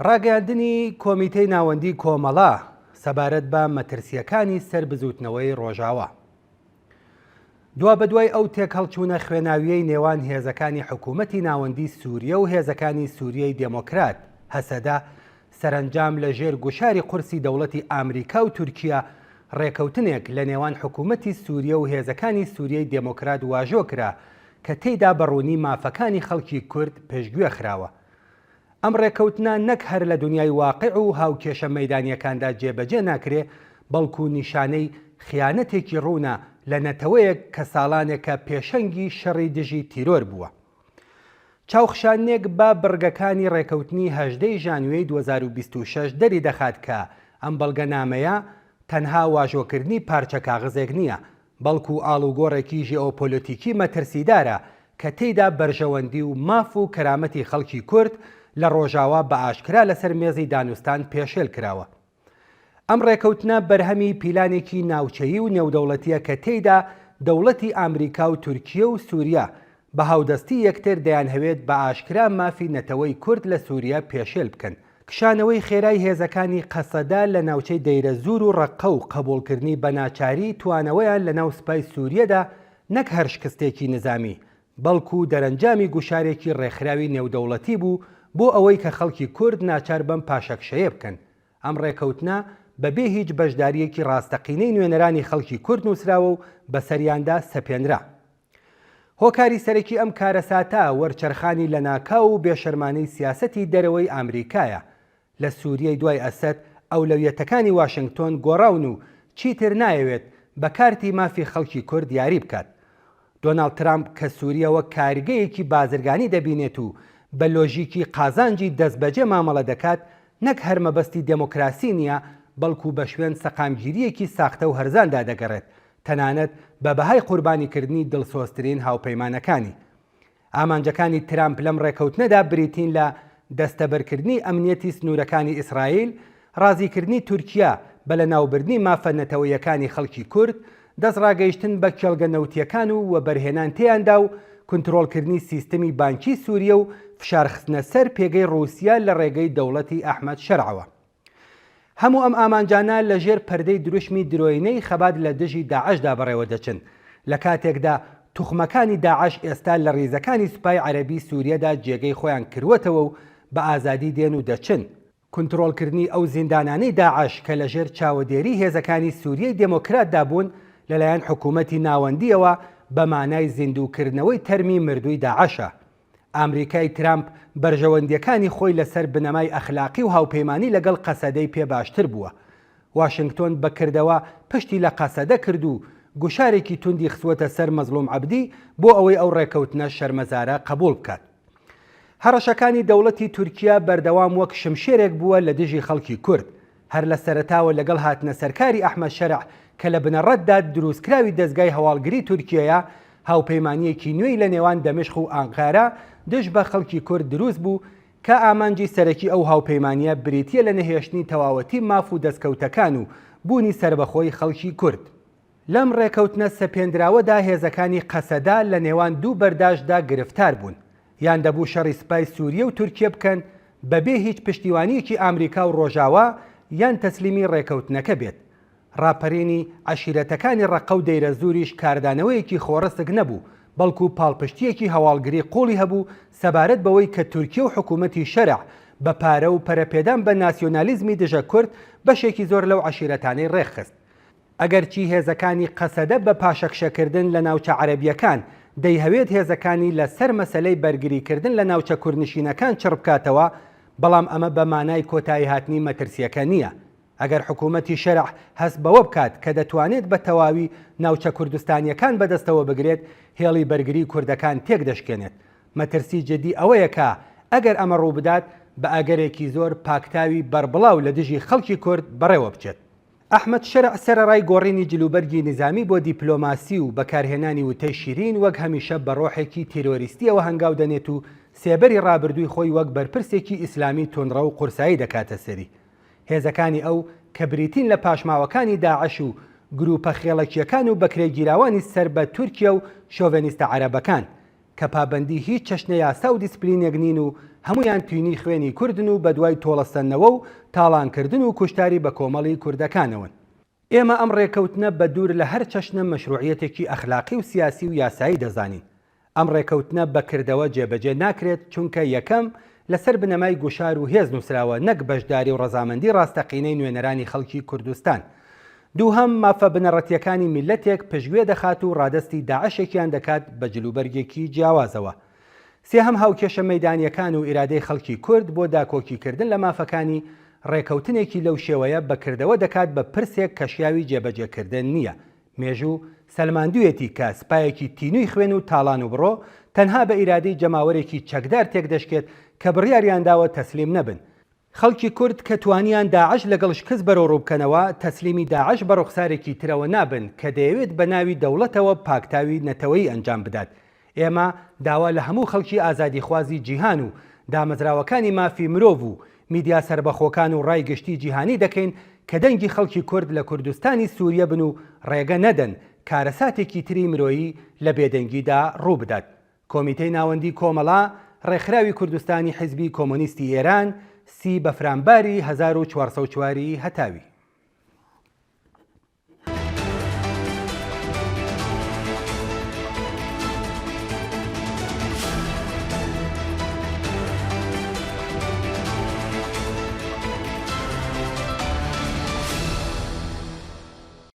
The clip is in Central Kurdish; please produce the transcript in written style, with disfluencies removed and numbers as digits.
ڕاگەیاندنی کۆمیتەی ناوەندی کۆمەڵە سەبارەت بە مەترسییەکانی سەر بزووتنەوەی ڕۆژاوا. دوابەدوای ئەو تێکهەڵچوونە خوێناوییەی نێوان هێزەکانی حکوومەتی ناوەندی سووریە و هێزەکانی سووریەی دێمۆکرات، هەسەدە، سەرەنجام لە ژێر گوشاری قورسی دەوڵەتی ئامریکا و تورکیە ڕێکەوتنێک لە نێوان حکوومەتی سووریە و هێزەکانی سووریەی دێمۆکرات واژۆ کرا کە تێیدا بە ڕوونی مافەکانی خەڵکی کورد پشتگوێ خراوە. ئەم ڕێککەوتنە نەک هەر لە دونیای واقع و هاوکێشە مەیدانییەکاندا جێبەجێ ناکرێ، بەڵکو نیشانەی خیانەتێکی ڕوونە لە نەتەوەیەک کە ساڵانێکە پێشەنگی شەڕی دژی تیرۆر بووە. چاوخشاندنێک بە بڕگەکانی ڕێکەوتنی 18 ی ژانویەی 2026 دەریدەخات کە ئەم بەڵگەنامەیە تەنها واژۆکردنی پارچە کاغزێک نییە، بەڵکو ئاڵوگۆڕێکی ژێئۆپۆلۆتیکی مەترسیدارە کە تێیدا بەرژەوەندی و ماف و کەرامەتی خەڵکی کورد لە ڕۆژاوا بە ئاشکرا لەسەر مێزی دانوستان پێشێل کراوە. ئەم ڕێکەوتنە بەرهەمی پیلانێکی ناوچەیی و نێودەوڵەتییە کە تێیدا دەوڵەتی ئامریکا و تورکیە و سوریە بە هاودەستی یەکتر دەیانهەوێت بە ئاشکرا مافی نەتەوەی کورد لە سوریە پێشێل بکەن. کشانەوەی خێرای هێزەکانی قەسەدە لە ناوچەی دەیرەزوور و ڕەققە و قەبووڵکردنی بە ناچاری توانەوەیان لە ناو سوپای سوریەدا نەک هەر شکستێکی نزامی بەڵکوو دەرەنجامی گوشارێکی ڕێکخراوی نێودەوڵەتی بوو بۆ ئەوەی کە خەڵکی کورد ناچار بەم پاشەکشەیە بکەن. ئەم ڕێکەوتنە بە بێ هیچ بەشدارییەکی ڕاستەقینەی نوێنەرانی خەڵکی کورد نووسراوە و بەسەریاندا سەپێنرا. هۆکاری سەرەکی ئەم کارەساتە وەرچەرخانی لەناکاو و بێشەرمانەی سیاسەتی دەرەوەی ئامریکایە. لە سوریەی دوای ئەسەد ئەولەویەتەکانی واشنگتۆن گۆڕاون و چیتر نایەوێت بە کارتی مافی خەڵکی کورد یاری بکات. دۆناڵد ترامپ کە سوریە وەک کارگەیەکی بازرگانی دەبینێت و بە لۆژیکی قازانجی دەستبەجێ مامەڵە دەکات، نەک هەر مەبەستی دێمۆکراسی نییە، بەڵکو بە شوێن سەقامگیرییەکی ساختە و هەرزاندا دەگەڕێت، تەنانەت بە بەهای قوربانیکردنی دڵسۆزترین هاوپەیمانەکانی. ئامانجەکانی ترامپ لەم ڕێکەوتنەدا بریتین لە دەستەبەرکردنی ئەمنیەتی سنوورەکانی ئیسرائیل، ڕازیکردنی تورکیا بە لەناوبردنی مافە نەتەوەییەکانی خەڵکی کورد، دەستڕاگەیشتن بە کێڵگە نەوتییەکان و وەبەرهێنان تێیاندا و کونترۆڵکردنی سیستمی بانکی سوریە و فشارخستنە سەر پێگەی ڕووسیە لە ڕێگەی دەوڵەتی ئەحمەد شەرعەوە. هەموو ئەم ئامانجانە لە ژێر پەردەی دروشمی درۆینەی خەبات لە دژی داعشدا بەڕێوە دەچن، لە کاتێکدا توخمەکانی داعش ئێستا لە ڕیزەکانی سوپای عەرەبی سوریەدا جێگەی خۆیان کروەتەوە و بە ئازادی دێن و دەچن. کونترۆڵکردنی ئەو زیندانانەی داعش کە لە ژێر چاوەدێری هێزەکانی سوریەی دێمۆکراتدا بوون لەلایەن حکوومەتی ناوەندییەوە بە مانای زیندووکردنەوەی تەرمی مردووی داعشە. ئامریکای ترامپ بەرژەوەندییەکانی خۆی لە سەر بنەمای ئەخلاقی و هاوپەیمانی لەگەڵ قەسەدەی پێ باشتر بووە. واشنگتۆن بە کردەوە پشتی لە قەسەدە کرد و گوشارێکی توندی خسووەتە سەر مەزڵوم عەبدی بۆ ئەوەی ئەو ڕێکەوتنە شەرمەزارە قەبووڵ بکات. هەڕەشەکانی دەوڵەتی تورکیا بەردەوام وەک شمشێرێک بووە لە دژی خەڵکی کورد. هەر لە سەرەتاوە لەگەڵ هاتنە سەرکاری ئەحمەد شەرع کە لە بنەڕەتدا دروستکراوی دەزگای هەواڵگری تورکیەیە، هاوپەیمانییەکی نوێی لە نێوان دەمشق و ئانقارە دژ بە خەڵکی کورد دروست بوو کە ئامانجی سەرەکی ئەو هاوپەیمانییە بریتییە لە نەهێشتنی تەواوەتی ماف و دەستکەوتەکان و بوونی سەربەخۆی خەڵکی کورد. لەم ڕێکەوتنە سەپێندراوەدا هێزەکانی قەسەدە لە نێوان دوو بەرداشدا گرفتار بوون، یان دەبوو شەڕی سوپای سوریە و تورکیە بکەن بەبێ هیچ پشتیوانییەکی ئامریکا و ڕۆژاوا یان تەسلیمی ڕێکەوتنەکە بێت. ڕاپەرینی عەشیرەتەکانی ڕەققە و دەیرەزووریش کاردانەوەیەکی خۆڕسک نەبوو، بەڵکو پاڵپشتییەکی هەواڵگری قووڵی هەبوو سەبارەت بەوەی کە تورکیە و حکوومەتی شەرع بە پارە و پەرەپێدان بە ناسیۆنالیزمی دژە کورد بەشێکی زۆر لەو عەشیرەتانەی ڕێکخست. ئەگەرچی هێزەکانی قەسەدە بە پاشەکشەکردن لە ناوچە عەرەبییەکان دەیهەوێت هێزەکانی لە سەر مەسەلەی بەرگریکردن لە ناوچە کوردنشینەکان چڕبکاتەوە، بەڵام ئەمە بە مانای کۆتاییهاتنی مەترسییەکە نییە. ئەگەر حکوومەتی شەرع هەست بەوە بکات کە دەتوانێت بە تەواوی ناوچە کوردستانییەکان بەدەستەوە بگرێت، هێڵی بەرگری کوردەکان تێکدەشکێنێت. مەترسی جدی ئەوەیە کە ئەگەر ئەمە ڕووبدات، بە ئەگەرێکی زۆر پاکتاوی بەربڵاو لە دژی خەڵکی کورد بەڕێوەبچێت. ئەحمەد شەرع سەرەڕای گۆڕینی جلوبەرگی نیزامی بۆ دیپلۆماسی و بەکارهێنانی وتەی شیرین وەک هەمیشە بە ڕۆحێکی تیرۆریستییەوە هەنگاو دەنێت و سێبەری ڕابردووی خۆی وەک بەرپرسێکی ئیسلامی توندڕەو قورسایی دەکاتە سەری هێزەکانی ئەو کە بریتین لە پاشماوەکانی داعش و گرووپە خێڵەکییەکان و بەکرێگیراوانی سەر بە تورکیە و شۆڤێنیستە عەرەبەکان کە پابەندی هیچ چەشنە یاسا و دیسپلینێک نین و. هەموویان تینوی خوێنی کوردن و بەدوای تۆڵەسەندنەوە و تاڵانکردن و کوشتاری بەکۆمەڵی کوردەکانەوەن. ئێمە ئەم ڕێکەوتنە بە دوور لە هەر چەشنە مەشروعیەتێکی ئەخلاقی و سیاسی و یاسایی دەزانین. ئەم ڕێکەوتنە بە کردەوە جێبەجێ ناکرێت چونکە یەکەم، لەسەر بنەمای گوشار و هێز نووسراوە نەک بەشداری و ڕەزامەندی ڕاستەقینەی نوێنەرانی خەڵکی کوردستان. دووهەم، مافە بنەڕەتییەکانی میللەتێک پشتگوێ دەخات و ڕادەستی داعشێکیان دەکات بە جلوبەرگێکی جیاوازەوە. سێهەم هاوکێشە مەیدانییەکان و ئیرادەی خەڵکی کورد بۆ داکۆکیکردن لە مافەکانی، ڕێکەوتنێکی لەو شێوەیە بە کردەوە دەکات بە پرسێک کە شیاوی جێبەجێکردن نییە. مێژوو سەلماندوویەتی کە سپایەکی تینووی خوێن و تاڵان و بڕۆ، تەنها بە ئیرادەی جەماوەرێکی چەکدار تێکدەشکێت کە بڕیاریانداوە تەسلیم نەبن. خەڵکی کورد کە توانیان داعش لەگەڵ شکست بەرەوڕوو بکەنەوە، تەسلیمی داعش بە ڕوخسارێکی ترەوە نابن کە دەیەوێت بە ناوی دەوڵەتەوە پاکتاوی نەتەوەیی ئەنجام بدات. ئێمە داوا لە هەموو خەڵکی ئازادیخوازی جیهان و دامەزراوەکانی مافی مرۆڤ و میدیا سەربەخۆکان و ڕای گشتی جیهانی دەکەین کە دەنگی خەڵکی کورد لە کوردستانی سوریە بن و ڕێگە نەدەن کارەساتێکی تری مرۆیی لە بێدەنگیدا ڕووبدات. کۆمیتەی ناوەندی کۆمەڵە، ڕێکخراوی کوردستانی حیزبی کۆمۆنیستی ئێران، سی بەفرانباری 1404 ی هەتاوی.